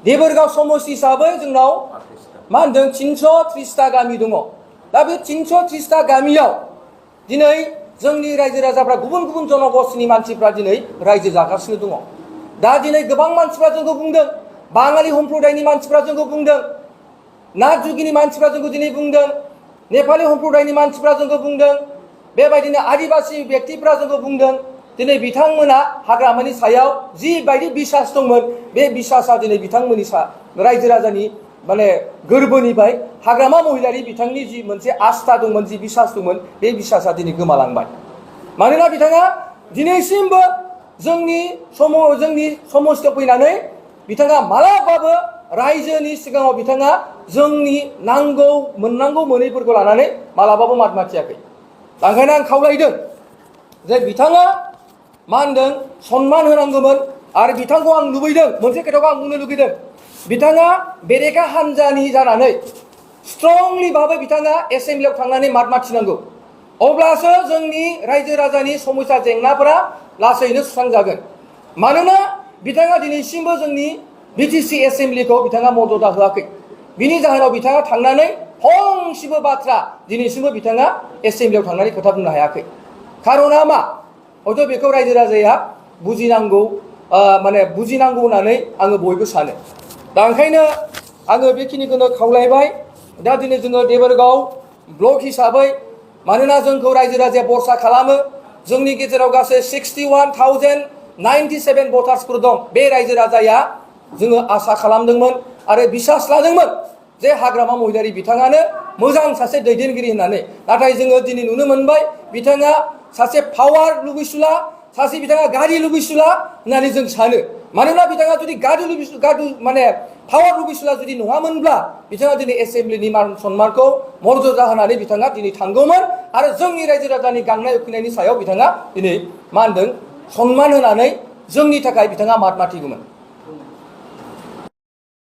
देबोरगाव समस्ति हिसाबै जोंनाव मा होनदों 330टा गामि दङ। दा बे 330टा गामियाव दिनै जोंनि रायजो राजाफ्रा गुबुन गुबुन जनगोष्ठीनि मानसिफ्रा दिनै रायजो जागासिनो दङ। दा दिनै गोबां मानसिफ्रा जोंखौ बुंदों, बाङालि सम्प्रदायनि मानसिफ्रा जोंखौ बुंदों, नाथ जुगिनि मानसिफ्रा जोंखौ दिनै बुंदों, नेपाली सम्प्रदायनि मानसिफ्रा जोंखौ बुंदों, बेबायदिनो आदिबासि व्यक्तिफ्रा जोंखौ बुंदों। दिनै बिथांमोना हाग्रामानि सायाव जिबायदि बिसास दंमोन बे बिसासा दिनै बिथांमोननि रायजो राजानि माने गोरबोनिफ्राय हाग्रामा महिलारि बिथांनि जि मोनसे आस्था दंमोन, जि बिसास दंमोन, बे बिसासा दिनै गोमालांबाय। मानोना बिथाङा दिनैसिमबो जोंनि समस्थियाव फैनानै बिथाङा मालाबाबो रायजोनि सिगाङाव बिथाङा जोंनि मोननांगौ मोनैफोरखौ लानानै मालाबाबो मात मातियाखै। ओंखायनो आं खावलायदों जे बिथाङा मा होनदों सन्मान होनांगौमोन। आरो बिथांखौ आं लुबैदों, मोनसे खोथाखौ आं बुंनो लुबैदों, बिथाङा बेरेखा हान्जानि जानानै स्ट्रंलि भाबै बिथाङा एसेम्बलियाव थांनानै मात मातिनांगौ। अब्लासो जोंनि रायजो राजानि समस्या जेंनाफोरा लासैनो सुस्रांजागोन। मानोना बिथाङा दिनैसिमबो जोंनि बिटिसि एसेम्बलिखौ बिथाङा मदद होआखै। बिनि जाहोनाव बिथाङा थांनानै फंसेबो बाथ्रा दिनैसिमबो बिथाङा एसेम्बलियाव थांनानै खोथा बुंनो हायाखै। खारना मा? हयथ' बेखौ रायजो राजाया बुजिनांगौ होननानै आङो बयबो सानो। दा ओंखायनो आङो बेखिनिखौनो खावलायबाय। दा दिनै जोङो देबोरगाव ब्लक हिसाबै मानोना जोंखौ रायजो राजाया भरसा खालामो, जोंनि गेजेराव गासै 61,097 भटार्सफोर दं। बे रायजो राजाया जोङो आसा खालामदोंमोन आरो बिसास लादोंमोन जे हाग्रामा महिलारि बिथाङानो मोजां सासे दैदेनगिरि होननानै। नाथाय जोङो दिनै नुनो मोनबाय बिथाङा सासे पावार लुबैसुला, सासे बिथाङा गारि लुबैसुला होननानै जों सानो। मानोना बिथाङा जुदि पावार लुबैसुला जुदि नङामोनब्ला बिथाङा दिनै एसेम्बलिनि मान सन्मानखौ मर्यादा होनानै बिथाङा दिनै थांगौमोन आरो जोंनि रायजो राजानि गांनाय उखैनायनि सायाव बिथाङा दिनै मा होनदों सन्मान होनानै जोंनि थाखाय बिथाङा मात मातिगौमोन।